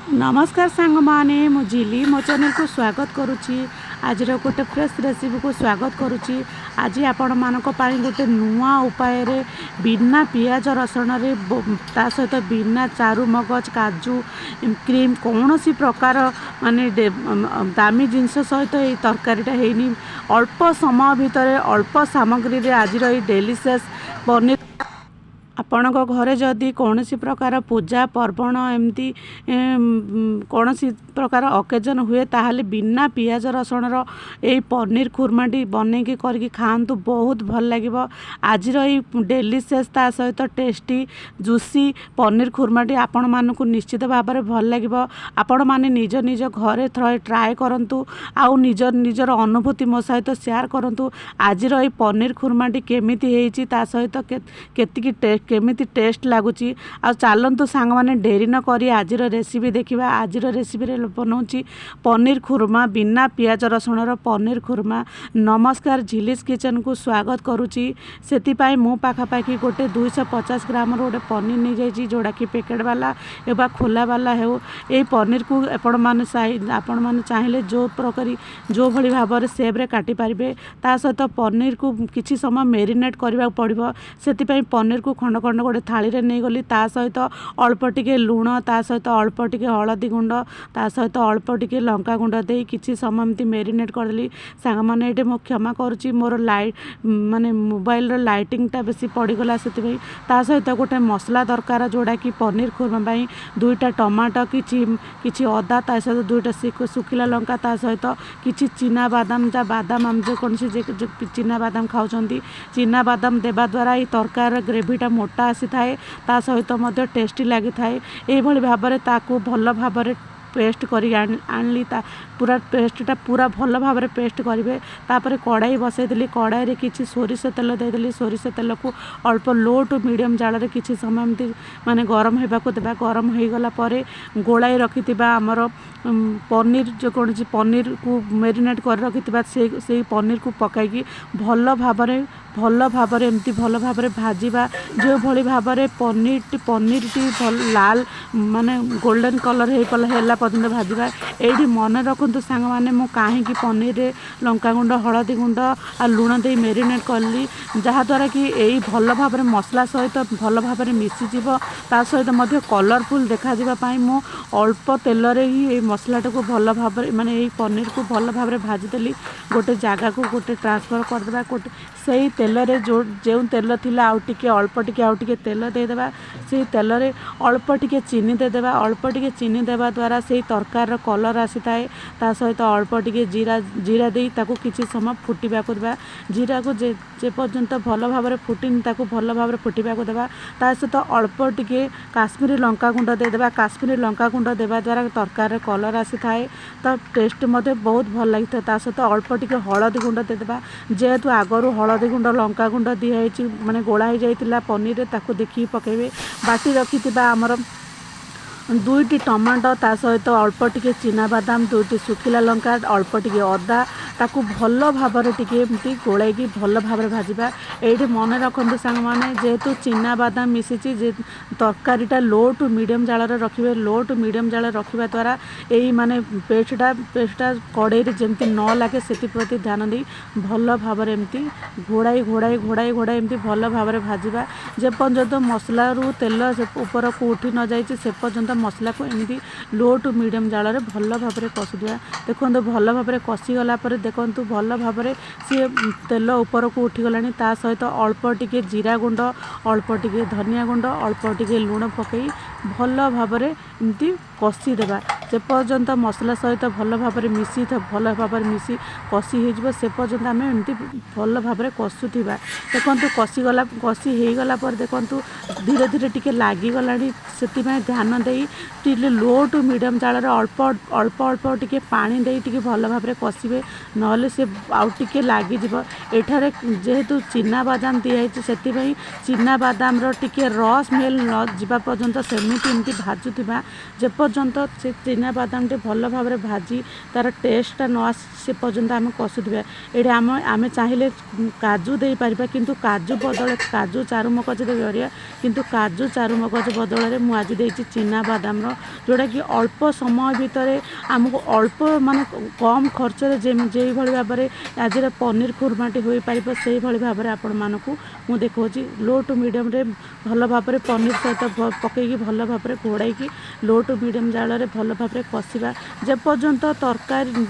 ନମସ୍କାର ସାଙ୍ଗମାନେ, ମୁଁ ଝିଲି, ମୋ ଚ୍ୟାନେଲକୁ ସ୍ୱାଗତ କରୁଛି। ଆଜିର ଗୋଟେ ଫ୍ରେଶ୍ ରେସିପିକୁ ସ୍ୱାଗତ କରୁଛି। ଆଜି ଆପଣମାନଙ୍କ ପାଇଁ ଗୋଟେ ନୂଆ ଉପାୟରେ ବିନା ପିଆଜ ରସୁଣରେ, ତା ସହିତ ବିନା ଚାରୁ ମଗଜ, କାଜୁ କ୍ରିମ୍, କୌଣସି ପ୍ରକାର ମାନେ ଦାମୀ ଜିନିଷ ସହିତ ଏଇ ତରକାରୀଟା ହେଇନି। ଅଳ୍ପ ସମୟ ଭିତରେ, ଅଳ୍ପ ସାମଗ୍ରୀରେ ଆଜିର ଏଇ ଡେଲିସିୟସ୍ ପନିର। ଆପଣଙ୍କ ଘରେ ଯଦି କୌଣସି ପ୍ରକାର ପୂଜା ପର୍ବଣ, ଏମିତି କୌଣସି ପ୍ରକାର ଅକେଜନ୍ ହୁଏ, ତାହେଲେ ବିନା ପିଆଜ ରସୁଣର ଏଇ ପନିର ଖୁର୍ମାଟି ବନେଇକି କରିକି ଖାଆନ୍ତୁ, ବହୁତ ଭଲ ଲାଗିବ। ଆଜିର ଏଇ ଡେଲିସିୟସ୍, ତା ସହିତ ଟେଷ୍ଟି, ଜୁସି ପନିର ଖୁର୍ମାଟି ଆପଣମାନଙ୍କୁ ନିଶ୍ଚିତ ଭାବରେ ଭଲ ଲାଗିବ। ଆପଣମାନେ ନିଜ ନିଜ ଘରେ ଥରେ ଟ୍ରାଏ କରନ୍ତୁ ଆଉ ନିଜ ନିଜର ଅନୁଭୂତି ମୋ ସହିତ ସେୟାର କରନ୍ତୁ। ଆଜିର ଏଇ ପନିର ଖୁର୍ମାଟି କେମିତି ହେଇଛି, ତା ସହିତ କେତିକି କେମିତି ଟେଷ୍ଟ ଲାଗୁଛି। ଆଉ ଚାଲନ୍ତୁ ସାଙ୍ଗମାନେ, ଡେରି ନ କରି ଆଜିର ରେସିପି ଦେଖିବା। ଆଜିର ରେସିପିରେ ବନାଉଛି ପନିର ଖୁର୍ମା, ବିନା ପିଆଜ ରସୁଣର ପନିର ଖୁର୍ମା। ନମସ୍କାର, ଝିଲିସ୍ କିଚେନକୁ ସ୍ୱାଗତ କରୁଛି। ସେଥିପାଇଁ ମୁଁ ପାଖାପାଖି ଗୋଟେ 250 ଗ୍ରାମର ଗୋଟେ ପନିର ନେଇଯାଇଛି, ଯେଉଁଟାକି ପ୍ୟାକେଟ୍ ବାଲା ବା ଖୋଲା ବାଲା ହେଉ। ଏଇ ପନିରକୁ ଆପଣମାନେ ଚାହିଁଲେ ଯେଉଁ ପ୍ରକାର ଯେଉଁଭଳି ଭାବରେ ସେପ୍ରେ କାଟିପାରିବେ। ତା ସହିତ ପନିରକୁ କିଛି ସମୟ ମେରିନେଟ୍ କରିବାକୁ ପଡ଼ିବ। ସେଥିପାଇଁ ପନିରକୁ ଖଣ୍ଡ ଖଣ୍ଡ ଗୋଟେ ଥାଳିରେ ନେଇଗଲି। ତା ସହିତ ଅଳ୍ପ ଟିକେ ଲୁଣ, ତା ସହିତ ଅଳ୍ପ ଟିକେ ହଳଦୀ ଗୁଣ୍ଡ, ତା ସହିତ ଅଳ୍ପ ଟିକେ ଲଙ୍କା ଗୁଣ୍ଡ ଦେଇ କିଛି ସମୟ ଏମିତି ମେରିନେଟ୍ କରିଦେଲି। ସାଙ୍ଗମାନେ, ଏଇଠି ମୁଁ କ୍ଷମା କରୁଛି, ମୋର ଲାଇଟ୍ ମାନେ ମୋବାଇଲର ଲାଇଟିଂଟା ବେଶୀ ପଡ଼ିଗଲା ସେଥିପାଇଁ। ତା ସହିତ ଗୋଟେ ମସଲା ଦରକାର, ଯେଉଁଟାକି ପନିର ଖୁର୍ମା ପାଇଁ ଦୁଇଟା ଟମାଟୋ, କିଛି କିଛି ଅଦା, ତା ସହିତ ଦୁଇଟା ଶୁଖିଲା ଲଙ୍କା, ତା ସହିତ କିଛି ଚିନା ବାଦାମ। ଯାହା ବାଦାମ ଆମେ ଯେକୌଣସି ଚିନା ବାଦାମ ଖାଉଛନ୍ତି, ଚିନା ବାଦାମ ଦେବା ଦ୍ୱାରା ଏଇ ତରକାରୀର ଗ୍ରେଭିଟା ମୋଟା ଆସିଥାଏ, ତା ସହିତ ମଧ୍ୟ ଟେଷ୍ଟି ଲାଗିଥାଏ। ଏଇଭଳି ଭାବରେ ତାକୁ ଭଲ ଭାବରେ ପେଷ୍ଟ କରିକି ଆଣିଲି। ତା ପୁରା ପେଷ୍ଟଟା ପୁରା ଭଲ ଭାବରେ ପେଷ୍ଟ କରିବେ। ତାପରେ କଡ଼ାଇ ବସାଇଦେଲି। କଡ଼ାଇରେ କିଛି ସୋରିଷ ତେଲ ଦେଇଦେଲି। ସୋରିଷ ତେଲକୁ ଅଳ୍ପ ଲୋ ଟୁ ମିଡ଼ିୟମ୍ ଜାଳରେ କିଛି ସମୟ ଏମିତି ମାନେ ଗରମ ହେବାକୁ ଦେବା। ଗରମ ହୋଇଗଲା ପରେ ଗୋଳାଇ ରଖିଥିବା ଆମର ପନିର, ଯେକୌଣସି ପନିରକୁ ମେରିନେଟ୍ କରି ରଖିଥିବା, ସେଇ ପନିରକୁ ପକାଇକି ଭଲ ଭାବରେ ଏମିତି ଭଲ ଭାବରେ ଭାଜିବା। ଯେଉଁଭଳି ଭାବରେ ପନିରଟି ଭଲ ଲାଲ ମାନେ ଗୋଲ୍ଡେନ୍ କଲର୍ ହେଇଗଲା ହେଲା ପର୍ଯ୍ୟନ୍ତ ଭାଜିବା। ଏଇଠି ମନେ ରଖନ୍ତୁ ସାଙ୍ଗମାନେ, ମୁଁ କାହିଁକି ପନିରରେ ଲଙ୍କାଗୁଣ୍ଡ, ହଳଦୀ ଗୁଣ୍ଡ ଆଉ ଲୁଣ ଦେଇ ମେରିନେଟ୍ କଲି, ଯାହାଦ୍ୱାରା କି ଏଇ ଭଲ ଭାବରେ ମସଲା ସହିତ ଭଲ ଭାବରେ ମିଶିଯିବ। ତା ସହିତ ମଧ୍ୟ କଲରଫୁଲ୍ ଦେଖାଯିବା ପାଇଁ ମୁଁ ଅଳ୍ପ ତେଲରେ ହିଁ ଏଇ ମସଲାଟାକୁ ଭଲ ଭାବରେ ମାନେ ଏଇ ପନିରକୁ ଭଲ ଭାବରେ ଭାଜିଦେଲି। ଗୋଟେ ଜାଗାକୁ ଗୋଟେ ଟ୍ରାନ୍ସଫର୍ କରିଦେବା। ଗୋଟେ ସେଇ ତେଲରେ, ଯେଉଁ ଯେଉଁ ତେଲ ଥିଲା, ଆଉ ଟିକେ ଅଳ୍ପ ଟିକେ ଆଉ ଟିକେ ତେଲ ଦେଇଦେବା। ସେଇ ତେଲରେ ଅଳ୍ପ ଟିକେ ଚିନି ଦେଇଦେବା। ଅଳ୍ପ ଟିକେ ଚିନି ଦେବା ଦ୍ୱାରା ସେଇ ତରକାରୀର କଲର୍ ଆସିଥାଏ। ତା ସହିତ ଅଳ୍ପ ଟିକେ ଜିରା ଦେଇ ତାକୁ କିଛି ସମୟ ଫୁଟିବାକୁ ଦେବା। ଜିରାକୁ ଯେ ପର୍ଯ୍ୟନ୍ତ ଭଲ ଭାବରେ ଫୁଟିନି, ତାକୁ ଭଲ ଭାବରେ ଫୁଟିବାକୁ ଦେବା। ତା ସହିତ ଅଳ୍ପ ଟିକେ କାଶ୍ମୀରୀ ଲଙ୍କା ଗୁଣ୍ଡ ଦେଇଦେବା। କାଶ୍ମୀରୀ ଲଙ୍କା ଗୁଣ୍ଡ ଦେବା ଦ୍ୱାରା ତରକାରୀର କଲର୍ ଆସିଥାଏ, ତ ଟେଷ୍ଟ ମଧ୍ୟ ବହୁତ ଭଲ ଲାଗିଥାଏ। ତା ସହିତ ଅଳ୍ପ ଟିକେ ହଳଦୀ ଗୁଣ୍ଡ ଦେଇଦେବା। ଯେହେତୁ ଆଗରୁ ହଳଦୀ ଗୁଣ୍ଡ, ଲଙ୍କା ଗୁଣ୍ଡ ଦିଆହେଇଛି, ମାନେ ଗୋଳା ହେଇଯାଇଥିଲା ପନିରରେ, ତାକୁ ଦେଖିକି ପକାଇବେ। ବାଟି ରଖିଥିବା ଆମର ଦୁଇଟି ଟମାଟୋ, ତା ସହିତ ଅଳ୍ପ ଟିକେ ଚିନାବାଦାମ, ଦୁଇଟି ଶୁଖିଲା ଲଙ୍କା, ଅଳ୍ପ ଟିକେ ଅଦା, ତାକୁ ଭଲ ଭାବରେ ଟିକେ ଏମିତି ଗୋଳେଇକି ଭଲ ଭାବରେ ଭାଜିବା। ଏଇଠି ମନେ ରଖନ୍ତୁ ସାଙ୍ଗମାନେ, ଯେହେତୁ ଚିନାବାଦାମ ମିଶିଛି ଯେ, ତରକାରୀଟା ଲୋ ଟୁ ମିଡ଼ିୟମ୍ ଜାଳରେ ରଖିବେ। ଲୋ ଟୁ ମିଡ଼ିୟମ୍ ଜାଳରେ ରଖିବା ଦ୍ୱାରା ଏଇ ମାନେ ପେଷ୍ଟଟା କଡ଼େଇରେ ଯେମିତି ନ ଲାଗେ, ସେଥିପ୍ରତି ଧ୍ୟାନ ଦେଇ ଭଲ ଭାବରେ ଏମିତି ଘୋଡ଼ାଇ ଘୋଡ଼ାଇ ଘୋଡ଼ାଇ ଘୋଡ଼ାଇ ଏମିତି ଭଲ ଭାବରେ ଭାଜିବା। ଯେପର୍ଯ୍ୟନ୍ତ ମସଲାରୁ ତେଲ ଉପରକୁ ଉଠି ନ ଯାଇଛି, ସେ ପର୍ଯ୍ୟନ୍ତ ମସଲାକୁ ଏମିତି ଲୋ ଟୁ ମିଡ଼ିୟମ୍ ଜାଳରେ ଭଲ ଭାବରେ କଷୁଥିବା। ଦେଖନ୍ତୁ, ଭଲ ଭାବରେ କଷିଗଲା ପରେ ଦେଖନ୍ତୁ, ଭଲ ଭାବରେ ସିଏ ତେଲ ଉପରକୁ ଉଠିଗଲାଣି। ତା ସହିତ ଅଳ୍ପ ଟିକେ ଜିରା ଗୁଣ୍ଡ, ଅଳ୍ପ ଟିକେ ଧନିଆ ଗୁଣ୍ଡ, ଅଳ୍ପ ଟିକେ ଲୁଣ ପକାଇ ଭଲ ଭାବରେ ଏମିତି କଷିଦେବା। ଯେପର୍ଯ୍ୟନ୍ତ ମସଲା ସହିତ ଭଲ ଭାବରେ ମିଶି ଭଲ ଭାବରେ ମିଶି କଷି ହେଇଯିବ, ସେ ପର୍ଯ୍ୟନ୍ତ ଆମେ ଏମିତି ଭଲ ଭାବରେ କଷୁଥିବା। ଦେଖନ୍ତୁ, କଷି ହେଇଗଲା ପରେ ଦେଖନ୍ତୁ, ଧୀରେ ଧୀରେ ଟିକେ ଲାଗିଗଲାଣି। ସେଥିପାଇଁ ଧ୍ୟାନ ଦେଇ ଟିକେ ଲୋ ଟୁ ମିଡ଼ିୟମ୍ ଜାଳରେ ଅଳ୍ପ ଅଳ୍ପ ଅଳ୍ପ ଟିକେ ପାଣି ଦେଇ ଟିକେ ଭଲ ଭାବରେ କଷିବେ, ନହେଲେ ସେ ଆଉ ଟିକେ ଲାଗିଯିବ। ଏଠାରେ ଯେହେତୁ ଚିନା ବାଦାମ ଦିଆହେଇଛି, ସେଥିପାଇଁ ଚିନା ବାଦାମର ଟିକେ ର ସ୍ମେଲ୍ ନ ଯିବା ପର୍ଯ୍ୟନ୍ତ ସେମିତି ଏମିତି ଭାଜୁଥିବା। ଯେପର୍ଯ୍ୟନ୍ତ ସେ ଚିନା ବାଦାମଟି ଭଲ ଭାବରେ ଭାଜି ତା'ର ଟେଷ୍ଟଟା ନ ଆସି, ସେ ପର୍ଯ୍ୟନ୍ତ ଆମେ କଷୁଥିବା। ଏଇଠି ଆମେ ଚାହିଁଲେ କାଜୁ ଦେଇପାରିବା, କିନ୍ତୁ କାଜୁ ବଦଳରେ କାଜୁ ଚାରୁମଗଜ ଦେଇପାରିବା, କିନ୍ତୁ କାଜୁ ଚାରୁମଗଜ ବଦଳରେ ମୁଁ ଆଜି ଦେଇଛି ଚିନା ବାଦାମର ଯେଉଁଟାକି ଅଳ୍ପ ସମୟ ଭିତରେ ଆମକୁ ଅଳ୍ପ ମାନେ କମ୍ ଖର୍ଚ୍ଚରେ ଯେଉଁଭଳି ଭାବରେ ଆଜିର ପନିର ଖୁର୍ମାଟି ହୋଇପାରିବ, ସେଇଭଳି ଭାବରେ ଆପଣମାନଙ୍କୁ ମୁଁ ଦେଖାଉଛି। ଲୋ ଟୁ ମିଡ଼ିୟମ୍ରେ ଭଲ ଭାବରେ ପନିର ସହିତ ପକାଇକି ଭଲ ଭାବରେ ଘୋଡ଼ାଇକି ଲୋ ଟୁ ମିଡ଼ିୟମ୍ ଜାଳରେ ଭଲ ଭାବରେ କଷିବା, ଯେପର୍ଯ୍ୟନ୍ତ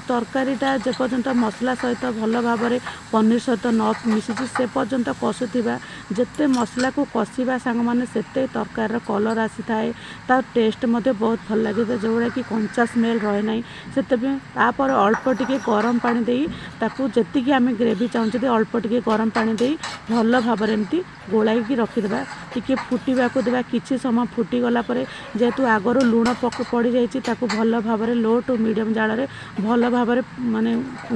ତରକାରୀଟା ଯେପର୍ଯ୍ୟନ୍ତ ମସଲା ସହିତ ଭଲ ଭାବରେ ପନିର ସହିତ ନ ମିଶିଛି, ସେ ପର୍ଯ୍ୟନ୍ତ କଷୁଥିବା। ଯେତେ ମସଲାକୁ କଷିବା ସାଙ୍ଗମାନେ, ସେତେ ତରକାରୀର କଲର୍ ଆସିଥାଏ, ତା ଟେଷ୍ଟ ମଧ୍ୟ ବହୁତ ଭଲ ଲାଗିଥାଏ, ଯେଉଁଗୁଡ଼ାକି କଞ୍ଚା ସ୍ମେଲ୍ ରହେ ନାହିଁ ସେଥିପାଇଁ। ତାପରେ ଅଳ୍ପ ଟିକେ ଗରମ ପାଣି ଦେଇ ତାକୁ ଯେତିକି ଆମେ ଗ୍ରେଭି ଚାହୁଁଛନ୍ତି, ଅଳ୍ପ ଟିକେ ଗରମ ପାଣି ଦେଇ ଭଲ ଭାବରେ ଏମିତି ଗୋଳାଇକି ରଖିଦେବା। ଟିକେ ଫୁଟିବାକୁ ଦେବା। କିଛି ସମୟ ଫୁଟିଗଲା ପରେ, ଯେହେତୁ ଆଗରୁ ଲୁଣ ପଡ଼ିଯାଇଛି, ତାକୁ ଭଲ ଭାବରେ ଲୋ ଟୁ ମିଡ଼ିୟମ୍ ଜାଳରେ ଭଲ ଭାବରେ ମାନେ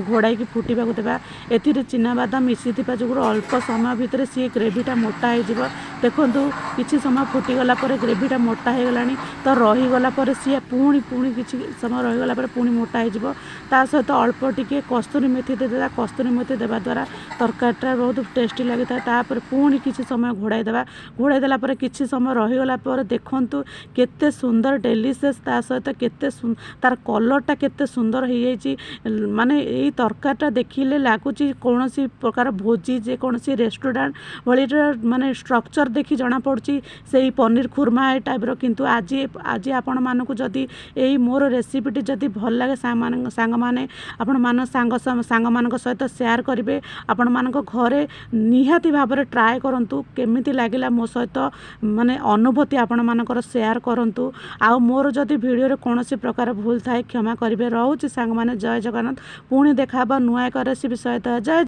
ଘୋଡ଼ାଇକି ଫୁଟିବାକୁ ଦେବା। ଏଥିରେ ଚିନାବାଦାମ ମିଶିଥିବା ଯୋଗୁଁ ଅଳ୍ପ ସମୟ ଭିତରେ ସିଏ ଗ୍ରେଭିଟା ମୋଟା ହେଇଯିବ। ଦେଖନ୍ତୁ, କିଛି ସମୟ ଫୁଟିଗଲା ପରେ ଗ୍ରେଭିଟା ମୋଟା ହେଇଗଲାଣି। ତ ରହିଗଲା ପରେ ସିଏ ପୁଣି କିଛି ସମୟ ରହିଗଲା ପରେ ପୁଣି ମୋଟା ହେଇଯିବ। ତା ସହିତ ଅଳ୍ପ ଟିକେ କସ୍ତୁରୀ ମେଥି ଦେଇଦେବା। କସ୍ତୁରୀ ମେଥି ଦେବା ଦ୍ୱାରା ତରକାରୀଟା ବହୁତ ଟେଷ୍ଟି ଲାଗିଥାଏ। ତାପରେ ପୁଣି କିଛି ସମୟ ଘୋଡ଼ାଇ ଦେବା। ଘୋଡ଼ାଇ ଦେଲା ପରେ କିଛି ସମୟ ରହିଗଲା ପରେ ଦେଖନ୍ତୁ କେତେ ସୁନ୍ଦର ଡେଲିସିୟସ୍, ତା ସହିତ କେତେ ତାର କଲର୍ଟା କେତେ ସୁନ୍ଦର ହେଇଯାଇଛି। ମାନେ ଏଇ ତରକାରୀଟା ଦେଖିଲେ ଲାଗୁଛି କୌଣସି ପ୍ରକାର ଭୋଜି, ଯେକୌଣସି ରେଷ୍ଟୁରାଣ୍ଟ ଭଳିର ମାନେ ଷ୍ଟ୍ରକ୍ଚର୍ ଦେଖି ଜଣାପଡ଼ୁଛି ସେଇ ପନିର ଖୁର୍ମା ଏ ଟାଇପ୍ର। କିନ୍ତୁ ଆଜି ଆପଣମାନଙ୍କୁ ଯଦି ଏଇ ମୋର ରେସିପିଟି ଯଦି ଭଲ ଲାଗେ ସାଙ୍ଗମାନେ, ଆପଣମାନ ସାଙ୍ଗମାନଙ୍କ ସହିତ ସେୟାର କରିବେ। ଆପଣମାନଙ୍କ ଘରେ ନିହାତି ଭାବରେ ଟ୍ରାଏ କରନ୍ତୁ। କେମିତି ଲାଗିଲା ମୋ ସହିତ ମାନେ ଅନୁଭୂତି ଆପଣମାନଙ୍କର ସେୟାର କରନ୍ତୁ। ଆଉ ମୋର ଯଦି ଭିଡ଼ିଓରେ କୌଣସି ପ୍ରକାର ଭୁଲ ଥାଏ, କ୍ଷମା କରିବେ। ରହୁଛି ସାଙ୍ଗମାନେ, ଜୟ ଜଗନ୍ନାଥ। ପୁଣି ଦେଖା ହେବ ନୂଆ ଏକ ରେସିପି ସହିତ। ଜୟ